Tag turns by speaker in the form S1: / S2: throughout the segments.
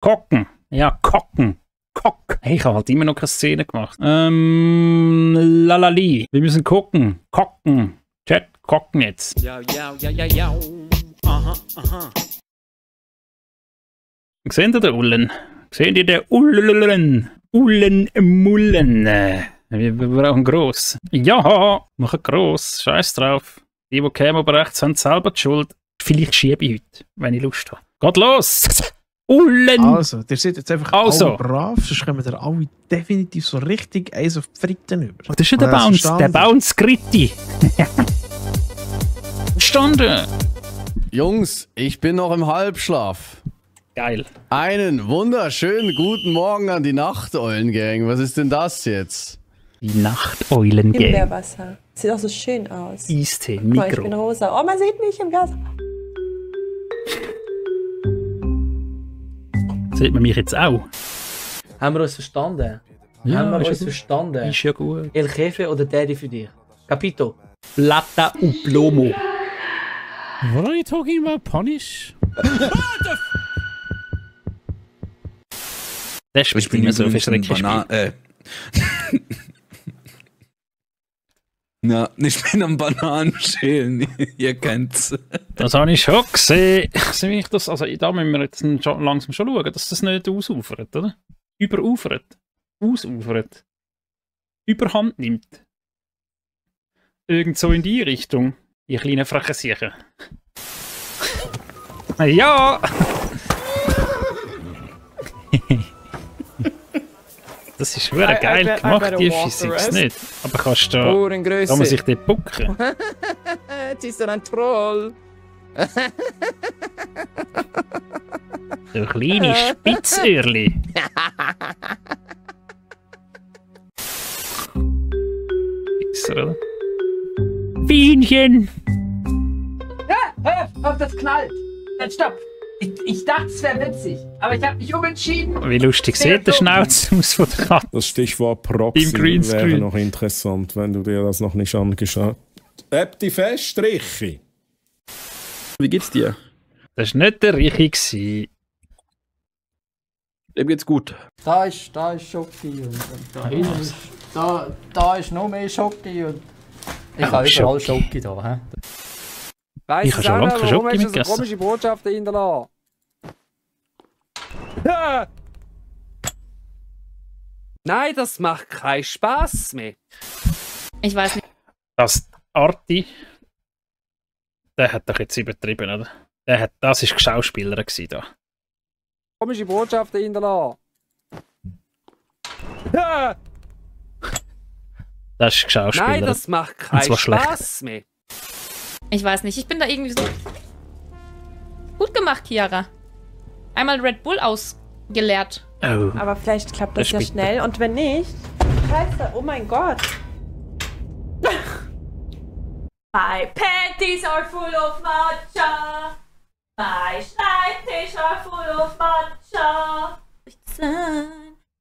S1: Kocken. Ja, kocken. Kock. Hey, ich habe halt immer noch keine Szene gemacht. Lalali. Wir müssen gucken. Kocken. Chat, kocken jetzt.
S2: Ja. Aha.
S1: Seht ihr den Ullen? Seht ihr den Ullen? Mullen. Wir brauchen gross. Ja, machen gross. Scheiß drauf. Die kämen aber rechts, haben selber die Schuld. Vielleicht schiebe ich heute, wenn ich Lust habe. Geht los! Ullen!
S3: Also, ihr seid jetzt einfach alle brav, sonst kommen ihr alle definitiv so richtig eins auf die Fritten über.
S1: Das ist ja der Bounce, der Bounce-Gritti. Verstanden!
S4: Jungs, ich bin noch im Halbschlaf.
S1: Geil.
S4: Einen wunderschönen guten Morgen an die Nachteulen-Gang. Was ist denn das jetzt?
S1: Die Nachteulen-Gang.
S5: Himbeerwasser. Sieht auch so schön aus.
S1: Eistee,
S5: Guck mal, ich
S1: Mikro.
S5: bin rosa. Oh, man sieht mich im Gas.
S1: Sieht man mich jetzt auch?
S6: Haben wir uns verstanden?
S1: Ja,
S6: Haben wir
S1: ist ja
S6: uns
S1: gut.
S6: verstanden?
S1: Ist ja gut.
S6: El Jefe oder Daddy für dich? Capito.
S1: Plata u Plomo.
S7: What are you talking about, Punish?
S1: Das spielt immer so für schrecklich.
S8: Ja, ich bin am Bananenschälen, ihr kennt's.
S1: Das habe ich schon gesehen. Also, da müssen wir jetzt langsam schon schauen, dass das nicht ausufert, oder? Überufert. Ausufert. Überhand nimmt. Irgend so in die Richtung. Die kleinen frechen Siechen. Ja! Das ist wirklich geil gemacht, die Physics nicht. Aber kannst du da kann man sich dort bucken?
S2: Jetzt ist er ein Troll.
S1: So kleine Spitzöhrli. Fixer, oder? Bienchen!
S9: Hör auf, das knallt! Dann stopp! Ich dachte, es wäre witzig, aber ich habe mich umentschieden.
S1: Wie lustig sieht der Schnauz aus von der Katze.
S10: Das Stichwort Proxy
S1: Im Greenscreen
S10: wäre noch interessant, wenn du dir das noch nicht angeschaut hast. Heb die fest, Richi!
S11: Wie geht's dir?
S1: Das war nicht der Richi.
S11: Dem geht's gut.
S6: Da ist Schoki und da hinten ist... Da ist noch mehr Schoki und... Ich habe überall Schoki da, hä?
S1: Ich habe schon lange keine Schoki
S2: so
S1: mitgegessen.
S2: komische Botschaften hinterlassen. Nein, das macht keinen Spaß mehr.
S12: Ich weiß nicht.
S1: Das Arti, der hat doch jetzt übertrieben, oder? Das war Schauspieler da.
S2: Komische Botschaften hinterlassen.
S1: Das ist Schauspieler.
S2: Nein, das macht keinen Spaß mehr.
S12: Ich weiß nicht. Ich bin da irgendwie so... Gut gemacht, Chiara. Einmal Red Bull ausgeleert.
S1: Oh.
S5: Aber vielleicht klappt das ja schnell. Und wenn nicht... Scheiße, oh mein Gott.
S12: My panties are full of matcha. My Schreibtisch are full of matcha.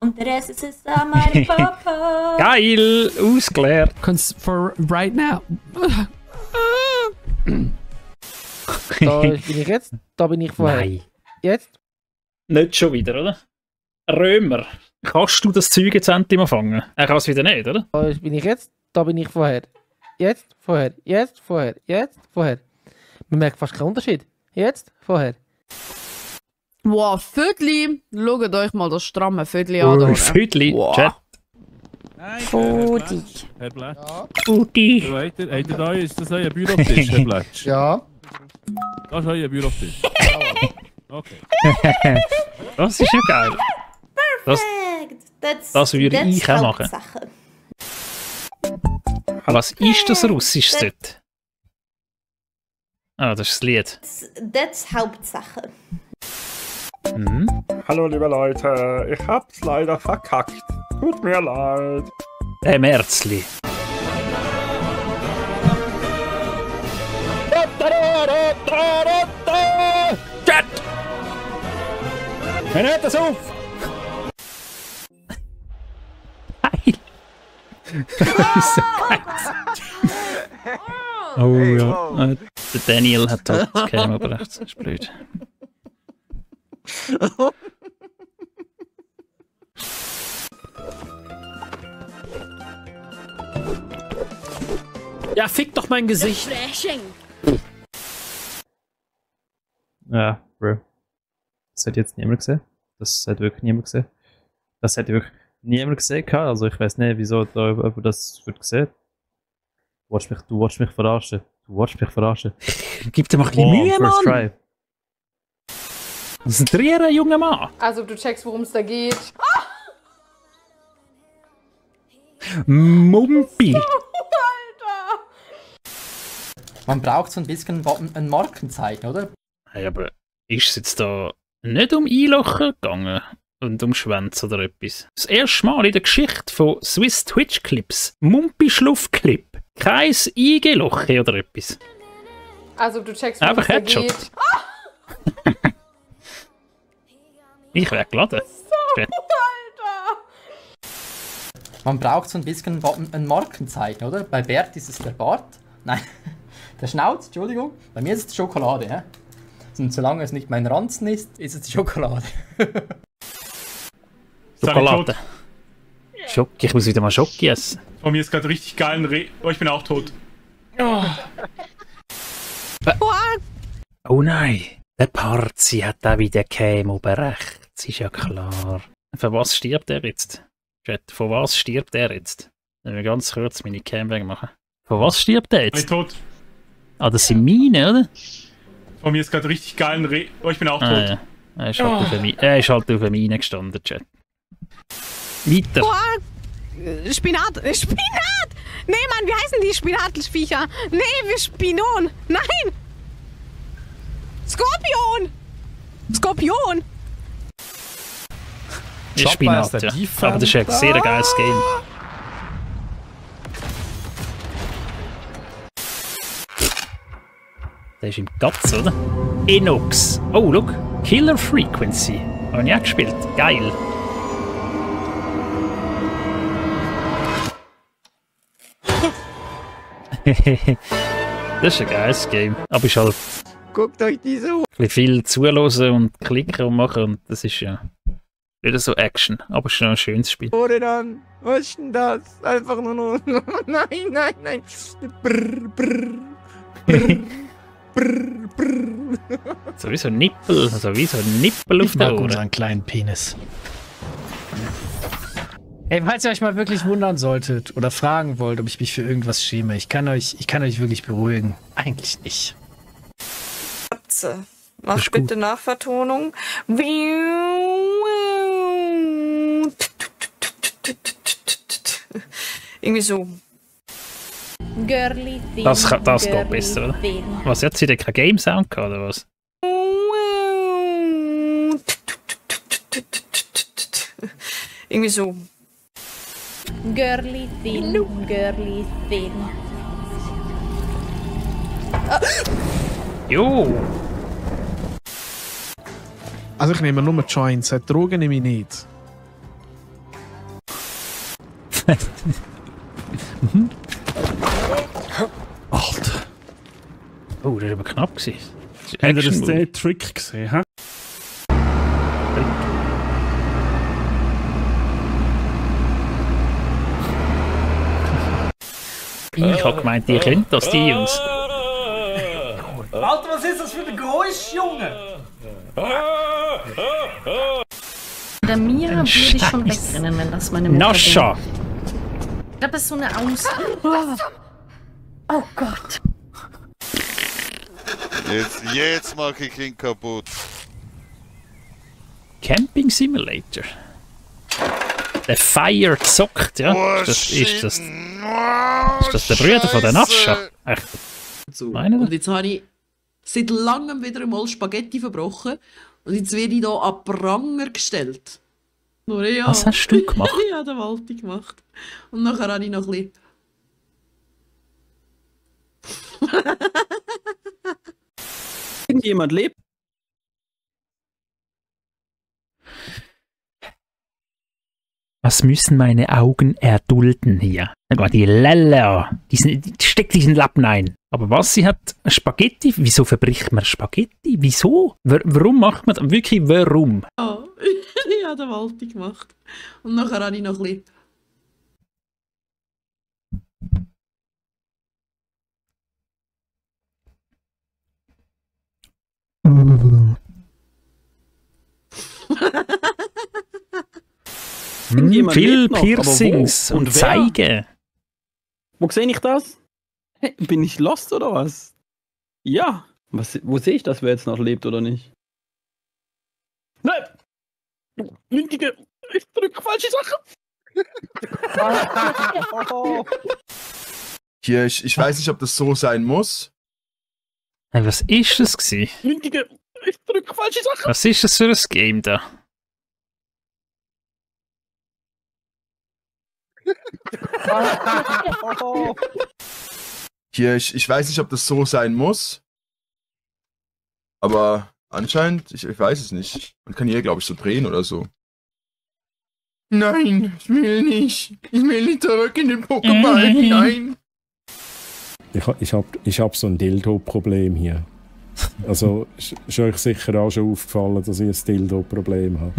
S12: Und der Rest ist meine Papa.
S1: Geil, ausgeleert.
S7: For right now.
S3: Da bin ich jetzt, da bin ich vorher.
S1: Nein.
S3: Jetzt?
S1: Nicht schon wieder, oder? Römer, kannst du das Zeug jetzt endlich mal fangen? Er kann es wieder nicht, oder?
S3: Da bin ich jetzt, da bin ich vorher. Jetzt, vorher, jetzt, vorher, jetzt, vorher. Man merkt fast keinen Unterschied. Jetzt, vorher.
S13: Wow, Vödli! Schaut euch mal das stramme Vödli an.
S1: Oh, Vödli,
S13: wow.
S1: Chat.
S12: Fudi.
S7: Herr Blätsch.
S1: Fudi.
S7: Habt ihr da, ist das euer Bürotisch, Herr Blätsch?
S3: Ja.
S7: Das ist euer Bürotisch. Okay.
S1: Das ist ja geil. Das würde ich auch machen. Was ist das Russisches dort? Ah, das ist das Lied.
S14: Das Hauptsache.
S15: Hallo liebe Leute, ich hab's leider verkackt. Tut mir leid.
S1: Märzli. Chat! Hört das auf! Geil! Das ist so geil. Oh ja, der Daniel hat dort gekämen, aber das ist blöd.
S3: Ja, fick doch mein Gesicht.
S1: Ja, Bro. Das hat jetzt niemand gesehen. Das hat wirklich niemand gesehen. Das hat wirklich niemand gesehen. Also ich weiß nicht, wieso da jemand das wird gesehen. Du willst mich verarschen. Gib dir mal ein bisschen Mühe, Mann! Try. Konzentrieren, junger Mann!
S13: Also, du checkst, worum es da geht.
S1: Mumpi!
S6: Alter! Man braucht so ein bisschen ein Markenzeichen, oder?
S1: Hey, aber ist es jetzt da nicht um Einlochen gegangen? Und um Schwänze oder etwas? Das erste Mal in der Geschichte von Swiss Twitch Clips. Mumpi-Schluff-Clip. Kein Eingeloche oder etwas.
S13: Also, du checkst, worum
S1: einfach
S13: es da
S1: Headshot.
S13: geht.
S1: Ich wäre geladen.
S6: Alter! Man braucht so ein bisschen ein Markenzeichen, oder? Bei Bert ist es der Bart. Nein, der Schnauz, Entschuldigung. Bei mir ist es die Schokolade, ja? Und solange es nicht mein Ranzen ist, ist es die Schokolade.
S1: Schokolade. Schoki, ich muss wieder mal Schoki essen.
S15: Von mir ist gerade richtig geil ein Oh, ich bin auch tot.
S1: Oh nein, der Parzi hat da wieder Chemo berecht. Das ist ja klar. Für was stirbt er jetzt? Chat, von was stirbt er jetzt? Ich will ganz kurz meine Cam wegmachen. Von was stirbt er
S15: Ich bin
S1: jetzt?
S15: tot.
S1: Ah, das sind Minen, oder?
S15: Von mir ist gerade richtig geil ein Oh, ich bin auch tot.
S1: Ja. Er ist halt auf der Mine gestanden, Chat. Weiter.
S16: Spinat! Spinat! Nee, Mann, wie heißen die Spinatviecher? Nee, wie Spinon! Nein! Skorpion! Skorpion!
S1: Ist Spinat, ja. Aber das ist ein sehr geiles Game. Der ist im Gatz, oder? Enox. Oh, look. Killer Frequency. Habe ich auch gespielt. Geil. Das ist ein geiles Game. Aber ist halt.
S16: Guckt euch diese
S1: Ein bisschen viel zuhören und klicken und machen. Und das ist ja. Wieder so Action. Aber es ist schon ein schönes Spiel.
S16: Ohren an! Was ist denn das? Einfach nur noch. Nein, nein, nein! Brr, brr. Brr, brr, brr.
S1: So wie so ein Nippel. So wie so ein Nippel auf der Ohren.
S3: Unseren kleinen Penis. Ey, falls ihr euch mal wirklich wundern solltet oder fragen wollt, ob ich mich für irgendwas schäme, ich kann euch wirklich beruhigen. Eigentlich nicht.
S17: Mach bitte Nachvertonung. Irgendwie so.
S5: Girly thing,
S1: Das geht besser, oder? Was, hat sie denn kein Game-Sound gehabt, oder was?
S17: Irgendwie so.
S5: Girly thin, girly thin.
S1: Jo!
S18: Also ich nehme nur Joints, Drogen nehme ich nicht.
S10: Alter.
S1: Oh, das war aber knapp.
S10: Habt ihr das den Trick gesehen, hä?
S1: Ich hab gemeint, die können das, die Jungs.
S6: Alter, was ist das für ein Geräusch, Junge?
S19: Der Mira würde ich schon wegrennen, wenn das meine Mutter
S1: Nascha!
S19: wäre. Ich glaube, das ist so eine Angst. Oh Gott.
S20: Jetzt mache ich ihn kaputt.
S1: Camping Simulator. Der Fire zockt, ja? Ist das der Bruder von der Nascha? Echt?
S13: So. Und jetzt habe ich seit langem wieder einmal Spaghetti verbrochen und jetzt werde ich hier an Pranger gestellt. Nur ja.
S1: Was hast du gemacht?
S13: Ich habe den Walti gemacht. Und nachher habe ich noch ein bisschen...
S11: Irgendjemand lebt?
S1: Was müssen meine Augen erdulden hier? Die Lella, steckt diesen Lappen ein. Aber was, sie hat Spaghetti? Wieso verbricht man Spaghetti? Wieso? Warum macht man das? Wirklich, warum?
S13: Ja, ich habe den Walti gemacht. Und nachher habe ich noch ein bisschen...
S1: Viel
S11: lebt noch,
S1: Piercings
S11: aber wo?
S1: und
S11: wer?
S1: Zeigen.
S11: Wo sehe ich das? Hey, bin ich lost oder was? Ja. Wo sehe ich das, wer jetzt noch lebt oder nicht? Nein! Ich drücke falsche Sache!
S21: Hier, ich weiß nicht, ob das so sein muss.
S1: Hey, was ist das gewesen?
S11: Ich drücke falsche Sache!
S1: Was ist das für ein Game da?
S21: Hier, ich weiß nicht, ob das so sein muss. Aber anscheinend, ich weiß es nicht. Man kann hier, glaube ich, so drehen oder so. Nein, ich will nicht. Ich will nicht zurück in den Pokéball hinein.
S10: Ich hab so ein Dildo-Problem hier. Also ist euch sicher auch schon aufgefallen, dass ich ein Dildo-Problem habe.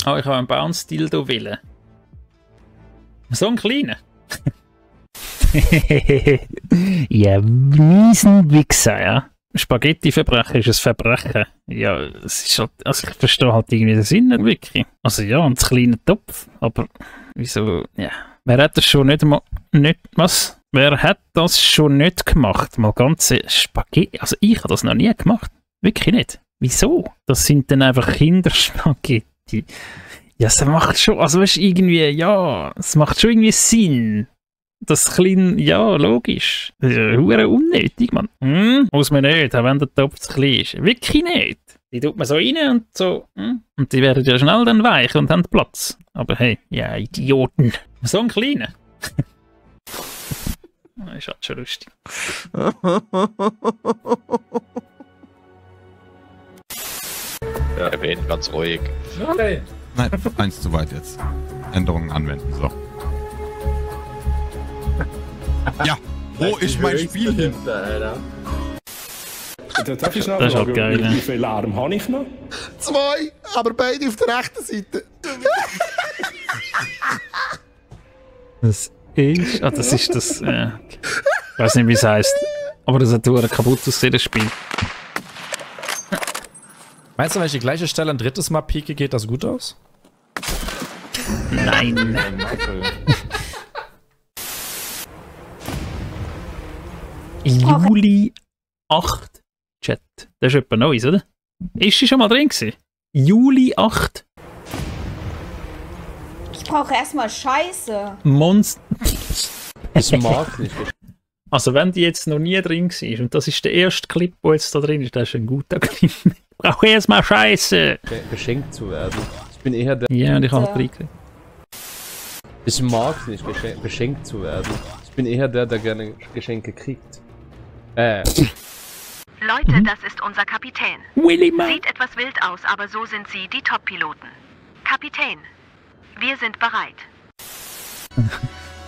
S1: Oh, ich habe einen Bounce-Dildo-Willen. So einen kleinen. Ja, Wiesenwichser, ja. Spaghetti-Verbrechen ist ein Verbrechen. Ja, es ist halt, also ich verstehe halt irgendwie den Sinn nicht wirklich. Also ja, ein kleiner Topf, aber wieso, ja. Wer hat das schon nicht was? Wer hat das schon nicht gemacht? Mal ganze Spaghetti, also ich habe das noch nie gemacht. Wirklich nicht. Wieso? Das sind dann einfach Kinderspaghetti. Ja, es macht schon, also weißt du, irgendwie, ja, es macht schon irgendwie Sinn. Das kleine, ja, logisch. Das ist ja hure unnötig, Mann. Muss man nicht, auch wenn der Topf zu klein ist. Wirklich nicht. Die tut man so rein und so. Und die werden ja schnell dann weich und haben Platz. Aber hey, ja, Idioten. So ein kleiner. Das ist halt schon lustig.
S22: Ja, erwähnt ganz ruhig.
S23: Okay. Nein, eins zu weit jetzt. Änderungen anwenden, so. Ja, wo ist mein Spiel hin?
S10: Darf ich
S1: Das ist halt geil,
S10: wie viel Arm habe ich noch?
S21: 2, aber beide auf der rechten Seite.
S1: Das ist. Ah, das ist das. Ich weiß nicht, wie es heisst. Aber das hat ein kaputt ausgesehen, das Spiel.
S24: Meinst du, wenn ich die gleiche Stelle ein drittes Mal pieke, geht das gut aus?
S1: Nein. Juli 8. Chat. Das ist etwas Neues, oder? Ist sie schon mal drin gewesen? Juli 8.
S14: Ich brauche erstmal Scheiße.
S1: Monster.
S25: Ich mag nicht.
S1: Also wenn die jetzt noch nie drin war und das ist der erste Clip, der jetzt da drin ist, das ist ein guter Clip. Ich brauche erstmal Scheiße.
S25: Beschenkt zu werden. Ich bin eher der...
S1: Ja, und ich habe reingekriegt.
S25: Ich mag nicht, beschenkt zu werden. Ich bin eher der gerne Geschenke kriegt.
S26: Leute, das ist unser Kapitän. Sieht etwas wild aus, aber so sind sie, die Top-Piloten. Kapitän, wir sind bereit.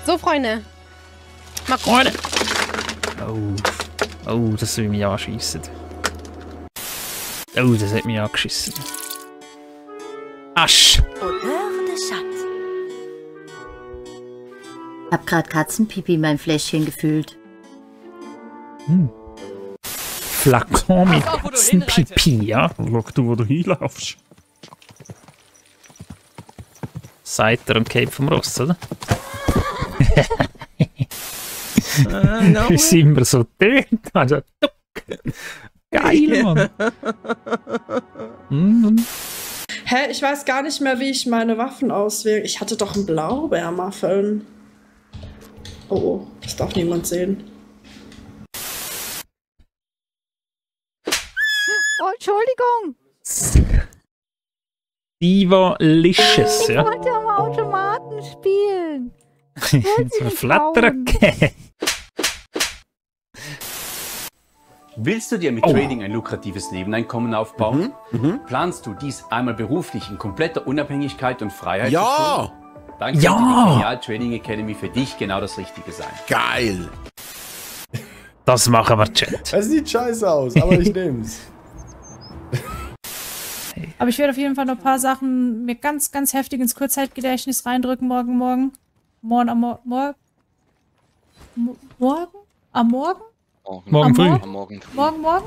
S5: So, Freunde.
S1: Mal Freunde. Oh, das will mich anschiessen. Oh, das hat mich angeschissen. Asch!
S27: Ich hab grad Katzenpipi in mein Fläschchen gefühlt.
S1: Flakon mit Katzenpipi, ja?
S10: Schau du, wo du hinlaufst.
S1: Seiter und Cape vom Ross, oder?
S10: No
S1: wie sind wir so tönt? Also, geil, Mann.
S28: Hä, ich weiß gar nicht mehr, wie ich meine Waffen auswähle. Ich hatte doch einen Blaubeermuffin. Oh, das darf niemand sehen.
S29: Oh, Entschuldigung.
S1: Diva-licious, ja?
S29: Ich wollte am Automaten spielen.
S1: So Flattern.
S30: Willst du dir mit Trading ein lukratives Nebeneinkommen aufbauen? Planst du dies einmal beruflich in kompletter Unabhängigkeit und Freiheit zu tun? Dann könnte die Genial Trading Academy für dich genau das Richtige sein.
S21: Geil!
S1: Das machen wir, Chat.
S4: Es sieht scheiße aus, aber ich nehm's.
S31: Aber ich werde auf jeden Fall noch ein paar Sachen mir ganz, ganz heftig ins Kurzzeitgedächtnis reindrücken morgen. Morgen früh.
S22: Morgen.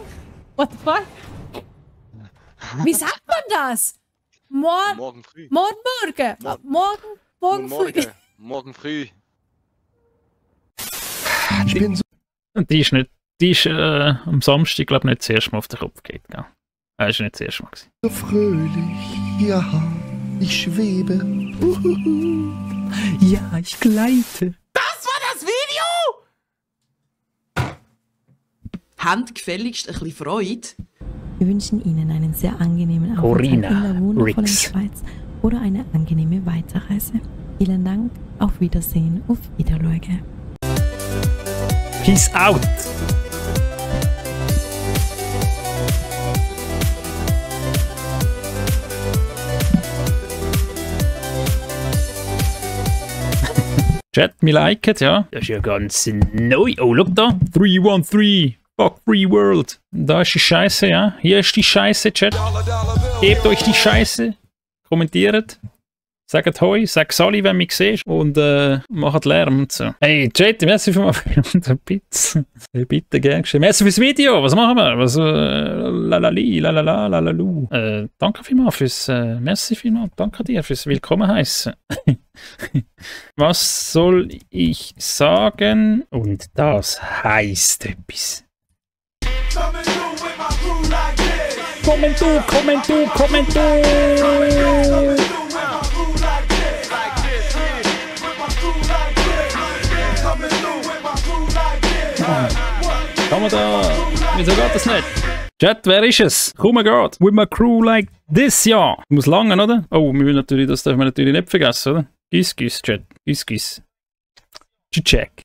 S31: What the fuck? Wie sagt man das?
S2: Morgen früh.
S31: Morgen früh.
S2: Morgen früh.
S1: Ich bin so. Die ist am Samstag, glaube ich, nicht das erste Mal auf den Kopf geht. Gell? Das war nicht das erste Mal.
S3: So fröhlich, ja, ich schwebe.
S1: Ja, ich gleite.
S13: Das war das Video! Habt gefälligst ein bisschen Freude.
S6: Wir wünschen Ihnen einen sehr angenehmen Aufenthalt in der wundervollen Schweiz oder eine angenehme Weiterreise. Vielen Dank, auf Wiedersehen, auf Wiedersehen.
S1: Peace out! Chat, wir liken, ja. Das ist ja ganz neu. Oh, schau da. 313. Fuck Free World. Da ist die Scheiße, ja. Hier ist die Scheiße, Chat. Gebt euch die Scheiße. Kommentiert. Sagt Hoi, sagt Sali, wenn mich siehst. Und macht Lärm und so. Hey, Chat, merci für den Pizza. Hey, bitte, gern geschehen. Merci fürs Video. Was machen wir? Was, lalali, lalala, lalalu. Danke vielmals fürs, merci vielmals. Danke dir fürs Willkommen heißen. Was soll ich sagen? Und das heißt etwas. Komment du! Kann man da? Wieso geht das nicht? Chat, wer ist es? Komm mal grad. With my crew like this, ja. Muss langen, oder? Oh, wir natürlich, das darf man natürlich nicht vergessen, oder? Giss, Chat. Giss. Check.